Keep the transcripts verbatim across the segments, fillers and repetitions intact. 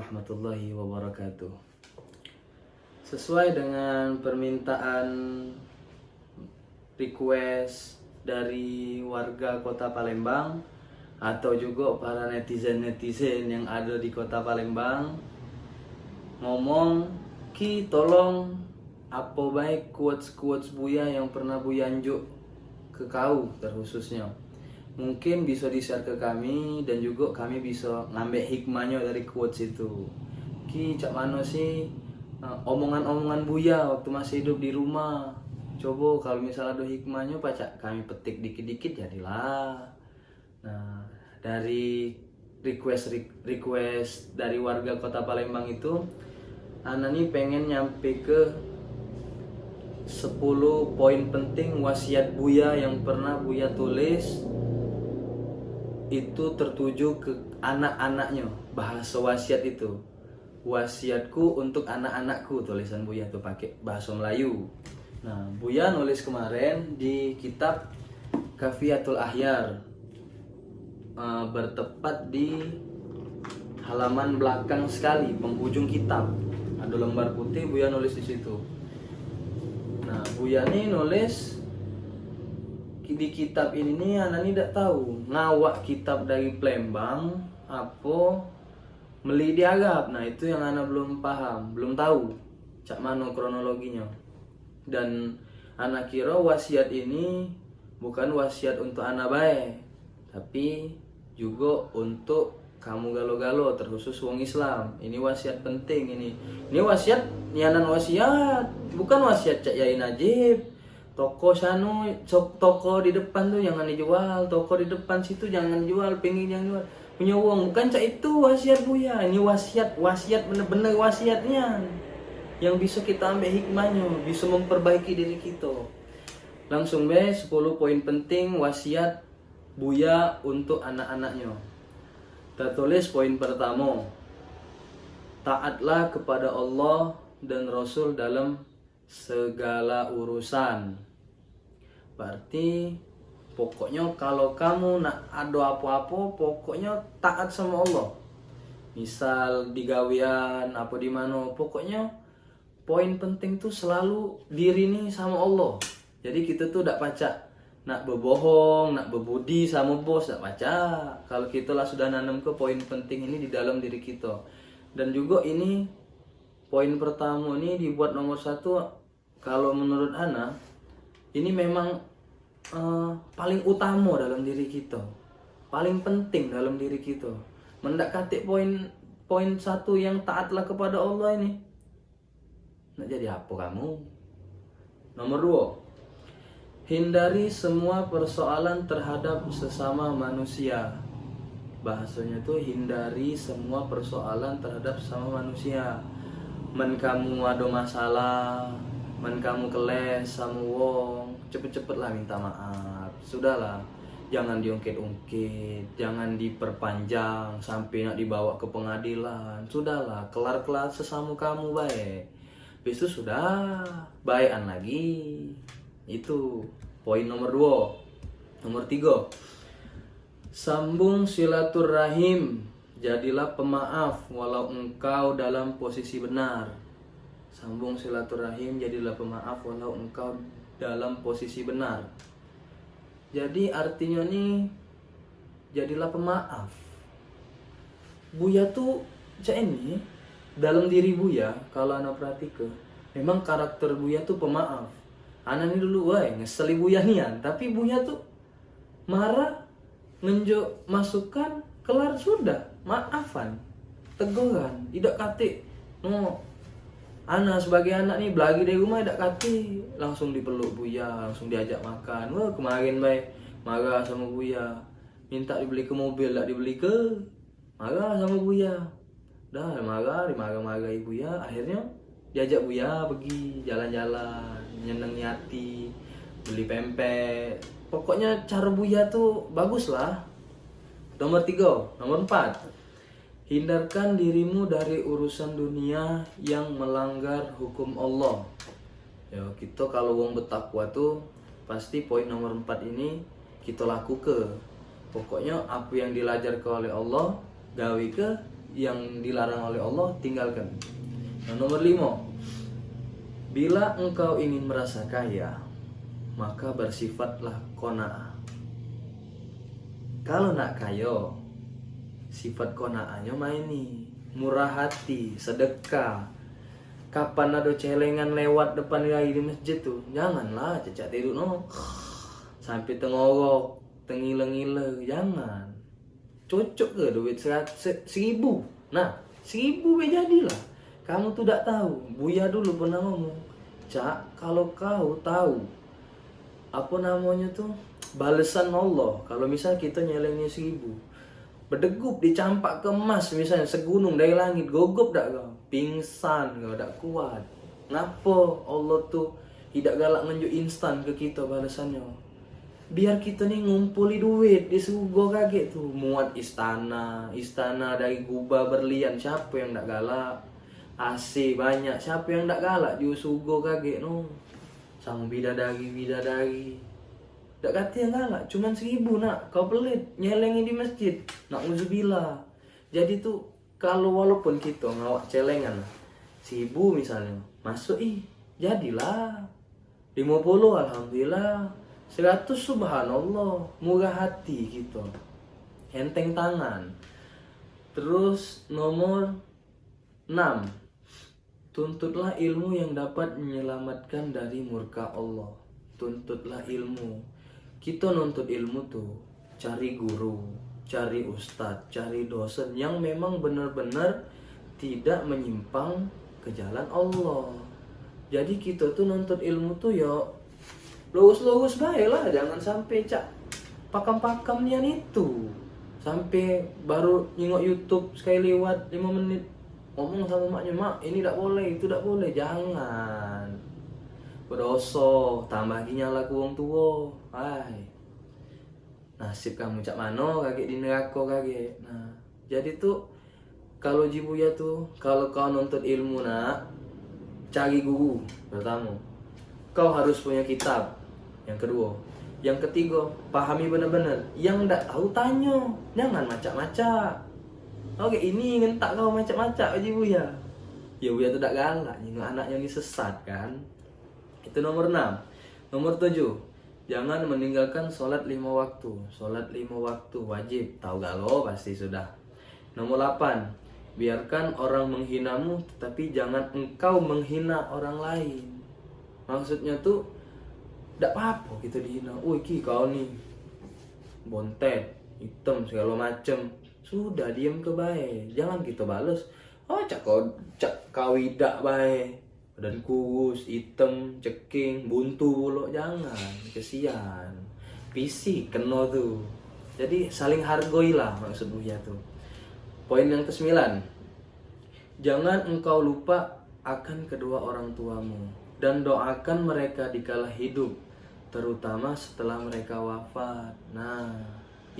warahmatullahi wabarakatuh. Sesuai dengan permintaan request dari warga kota Palembang atau juga para netizen-netizen yang ada di kota Palembang, ngomong, "Ki, tolong apo bae quotes-quotes Buya yang pernah Buya njuk ke kau terkhususnya. Mungkin bisa di-share ke kami dan juga kami bisa ngambek hikmahnyo dari quotes itu. Ki, cak mano sih, eh, omongan-omongan Buya waktu masih hidup di rumah? Coba kalau misal ada hikmahnyo, pacak kami petik dikit-dikit jadilah." Nah, dari request request dari warga kota Palembang itu, ana ni pengen nyampe ke sepuluh poin penting wasiat Buya yang pernah Buya tulis, itu tertuju ke anak-anaknya, bahasa wasiat itu. "Wasiatku untuk anak-anakku," tulisan Buya tu pakai bahasa Melayu. Nah, Buya nulis kemarin di kitab Kafiatul Ahyar, eh, bertepat di halaman belakang sekali, penghujung kitab. Ada lembar putih, Buya nulis di situ. Nah, Buya ni nulis ki-, di kitab ini ni, ana ni dak tahu ngawak kitab dari Palembang apo meli di Arab. Nah, itu yang ana belum paham, belum tahu cak mano kronologinyo. Dan ana kiro wasiat ini bukan wasiat untuk ana bae, tapi juga untuk kamu galo-galo, terkhusus wong Islam. Ini wasiat penting ini. Ini wasiat, nianan wasiat, bukan wasiat cak Yai Najib. Toko sanu, so-, toko di depan tu jangan dijual, toko di depan situ jangan dijual, pinggir jangan jual. Punyo wong, bukan cak itu wasiat Buya. Ini wasiat, wasiat bener-bener wasiat nian. Yang bisa kita ambek hikmahnyo, bisa memperbaiki diri kita. Langsung be, sepuluh poin penting wasiat Buya untuk anak-anaknyo. Tertulis poin pertamo, "Taatlah kepada Allah dan Rasul dalam segala urusan." Berarti, pokoknyo kalau kamu nak ado apo-apo, pokoknyo taat samo Allah. Misal di gawean, apo di mano, pokoknyo poin penting tu selalu diri ni samo Allah. Jadi, kito tu dak pacak nak bebohong, nak bebudi samo bos, dak pacak. Kalau kito lah sudah nanam ke poin penting ini di dalam diri kito. Dan juga ini, poin pertamo ni dibuat nomor satu, kalau menurut ana, ini memang, eh, paling utamo dalam diri kito, paling penting dalam diri kito. Men dak katik poin, poin satu yang taatlah kepada Allah ini, nak jadi apo kamu? Nomor duo, hindari semua persoalan terhadap sesama manusia. Bahasanya tu, hindari semua persoalan terhadap sesama manusia. Men kamu ado masalah, men kamu keles samo wong, cepet-cepetlah minta maaf. Sudahlah, jangan diungkit-ungkit, jangan diperpanjang sampai nak dibawa ke pengadilan. Sudahlah, kelar-kelar sesamo kamu bae. Habis tu sudah, baekan lagi. Itu poin nomor duo. Nomor tigo, sambung silaturahim. Jadilah pemaaf walau engkau dalam posisi benar. Sambung silaturahim, jadilah pemaaf walau engkau dalam posisi benar. Jadi, artinyo ni, jadilah pemaaf. Buya tu cak ini, dalam diri Buya, kalau ana perhatike, memang karakter Buya tu pemaaf. Ana ni dulu, wai, ngeseli Buya nian, tapi Buya tu marah, ngenjuk masukan, kelar sudah, maafan, teguran, idak katik. No, ana sebagai anak ni, belagi dari rumah idak katik, langsung dipeluk Buya, langsung diajak makan. Wah, kemarin bae marah samo Buya, minta dibelike mobil, dak dibelike, marah samo Buya. Dah marah, dimarah-marahi Buya, akhirnyo diajak Buya pergi jalan-jalan, nyenengi hati, beli pempek. Pokoknyo cara Buya tu bagus lah. Nomor tigo, nomor empat, hindarkan dirimu dari urusan dunia yang melanggar hukum Allah. Yo, kito kalau wong betakwa tu, pasti poin nomor empat ini kito lakuke. Pokoknyo, apo yang dilajarke oleh Allah, gaweke, yang dilarang oleh Allah, tinggalkan. Nah, nomor lima, bila engkau ingin merasa kaya, maka bersifatlah qanaah. Kalau nak kayo, sifat qanaahnyo main ni, murah hati, sedekah. Kapan ado celengan lewat depan rai di masjid tu, janganlah cecak tiduk no sampai tengorok, tengile-ngile, jangan. Cocok ke duit serat-, se-, seribu? Nah, seribu be jadilah. Kamu tu dak tahu. Buya dulu pernah ngomong, "Cak, kalau kau tahu, apa namanya tu, balesan Allah, kalau misal kita nyelengnyo seribu, bedegup dicampak ke emas misalnya segunung dari langit, gogop dak kau? Pingsan kau, dak kuat." Ngapo Allah tu idak galak ngenjuk instan ke kita balesannyo? Biar kita ni ngumpuli duit di surga kagek tu. Muat istana, istana dari guba berlian, siapa yang dak galak? A C banyak, siapa yang dak galak jua surga kagek no? Sama bidadari-bidadari. Dak kate yang galak, cuman seribu nak, kau pelit, nyelengi di masjid. Na'udzubillah. Jadi tu, kalau walaupun kita ngawak celengan lah, seribu misalnya, masuk ih, jadilah. Lima puluh, alhamdulillah. Seratus, subhanallah. Murah hati kita. Enteng tangan. Terus nomor enam, tuntutlah ilmu yang dapat menyelamatkan dari murka Allah. Tuntutlah ilmu. Kita nuntut ilmu tu cari guru, cari ustad, cari dosen yang memang bener-bener tidak menyimpang ke jalan Allah. Jadi kita tu nuntut ilmu tu yo lurus-lurus bae lah, jangan sampai cak pakam-pakam nian itu. Sampai baru nyingok YouTube sekali liwat lima menit, ngomong sama maknyo, "Mak, ini dak boleh, itu dak boleh." Jangan. Bedoso, tambah lagi nyala ku wong tuo. Ai. Nasib kamu cak mano kagek di nerako kagek. Nah, jadi tu, kalau ji Buya tu, kalau kau nuntut ilmu nak, cari guru pertamo. Kau harus punya kitab. Yang keduo. Yang ketigo, pahami bener-bener. Yang dak tahu tanyo, jangan macak-macak. Oke, ini ngentak kau macak-macak ji Buya. Ya Buya tu dak galak nyingok anaknyo ni sesat kan. Itu nomor enam. Nomor tujuh, jangan meninggalkan sholat lima waktu. Sholat lima waktu wajib, tahu galo pasti sudah. Nomor lapan, biarkan orang menghinamu, tetapi jangan engkau menghina orang lain. Maksudnya tu, dak apa-apa kita dihina. "Oh, iki kau ni bontet, hitam, segalo macem." Sudah, diam ke bae. Jangan kita bales. "Oh, cak kau, cak kau idak bae. Badan kurus, item, ceking, buntu pulo, jangan, kesian. Fisik keno tu." Jadi saling hargoilah maksud Buya tu. Poin yang kesembilan, jangan engkau lupa akan kedua orang tuamu dan doakan mereka dikala hidup, terutama setelah mereka wafat. Nah,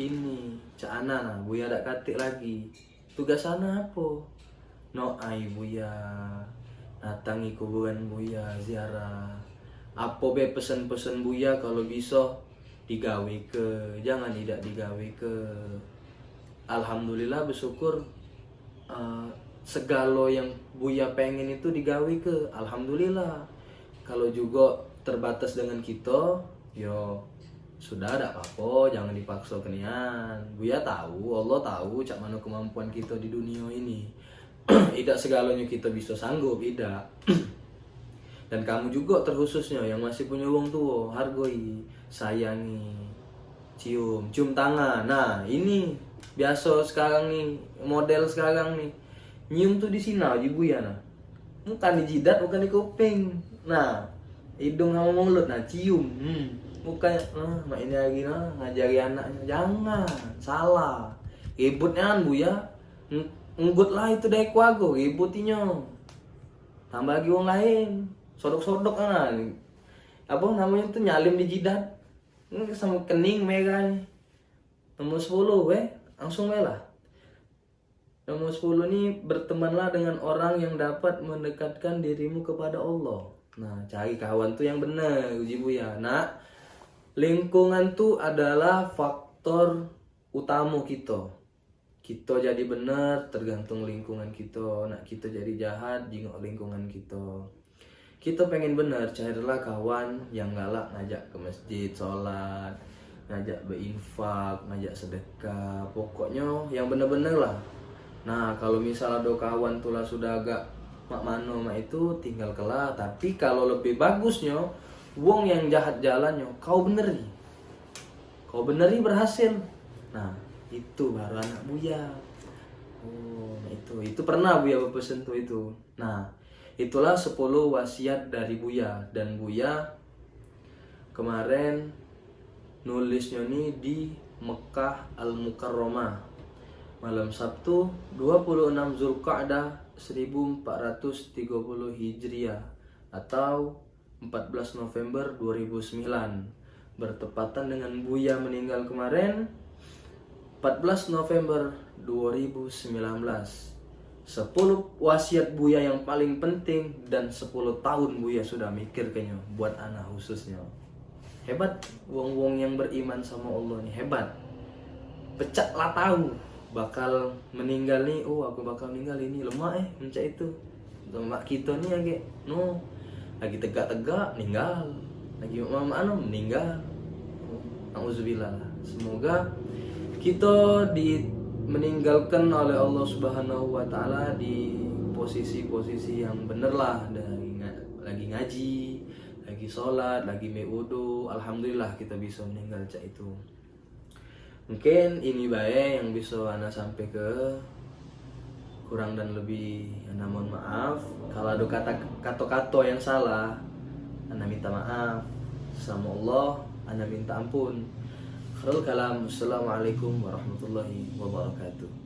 ini cak ana nah, Buya dak katik lagi. Tugas ana apo? Noai Buya, datangi kuburan Buya, ziarah. Apo be pesen-pesen Buya, kalau biso digaweke, jangan idak digaweke. Alhamdulillah, bersyukur, eh, segalo yang Buya pengen itu digaweke. Alhamdulillah. Kalau jugo terbatas dengan kito, yo sudah, dak apo-apo, jangan dipakso ke nian. Buya tahu, Allah tahu cak mano kemampuan kito di dunia ini. Idak segalonyo kito biso sanggup, idak. Dan kamu jugo terkhususnyo yang masih punyo wong tuo, hargoi, sayangi, cium, cium tangan. Nah, ini biaso sekarang ni, model sekarang ni. Nyium tu di sini ji Buya nah. Bukan di jidat, bukan di kuping. Nah, hidung sama mulut, nah, cium. Hmm. Bukan, ah, mak ini lagi nah, ngajari anaknya. Jangan, salah. Ribut nian Buya. Ng-, nggut lah itu dari keluarga, ribut inyo. Tambah lagi wong lain. Sodok-sodok nah. Apa namanya tu, nyalim di jidat. Ini sama kening merah ni. Nomor sepuluh, weh. Langsung weh lah. Nomor sepuluh ni, bertemanlah dengan orang yang dapat mendekatkan dirimu kepada Allah. Nah, cari kawan tu yang bener, uji Buya. Nak, lingkungan tu adalah faktor utama kita. Kito jadi bener tergantung lingkungan kito. Nak kito jadi jahat, jingok lingkungan kito. Kito pengen bener, carilah kawan yang galak ngajak ke masjid, sholat, ngajak berinfak, ngajak sedekah. Pokoknyo yang bener-bener lah. Nah, kalau misal ado kawan tu lah sudah agak mak mano mak itu, tinggalkelah. Tapi kalau lebih bagusnyo, wong yang jahat jalannyo, kau beneri. Kau beneri berhasil. Nah, itu baru anak Buya. Oh, nah itu. Itu pernah Buya bepesen tu itu. Nah, itulah sepuluh wasiat dari Buya. Dan Buya kemaren nulisnyo ni di Mekah Al-Mukarramah. Malam Sabtu, dua puluh enam Zulqa'dah seribu empat ratus tiga puluh Hijriah atau empat belas November dua ribu sembilan. Bertepatan dengan Buya meninggal kemaren, empat belas November dua ribu sembilan belas. Sepuluh wasiat Buya yang paling penting dan sepuluh tahun Buya sudah mikirkenyo buat anak khususnyo. Hebat, wong-wong yang beriman samo Allah ni hebat. Pecak lah tahu bakal meninggal ni, oh, aku bakal meninggal ini, lemak, eh, mencak itu. Lemak kito ni agek, no, lagi tegak-tegak, meninggal. Lagi mak anu, meninggal. Nauzubillah lah. Semoga kito di meninggalkan oleh Allah Subhanahu wa Ta'ala di posisi-posisi yang bener lah, dari nga- lagi ngaji, lagi sholat, lagi mek wudu. Alhamdulillah kito biso meninggal cak itu. Mungkin ini bae yang biso ana sampeke. Kurang dan lebih ana mohon maaf. Kalau ada kata kato-kato yang salah, ana minta maaf. Samo Allah, ana minta ampun. Khairul kalam. Assalamualaikum warahmatullahi wabarakatuh.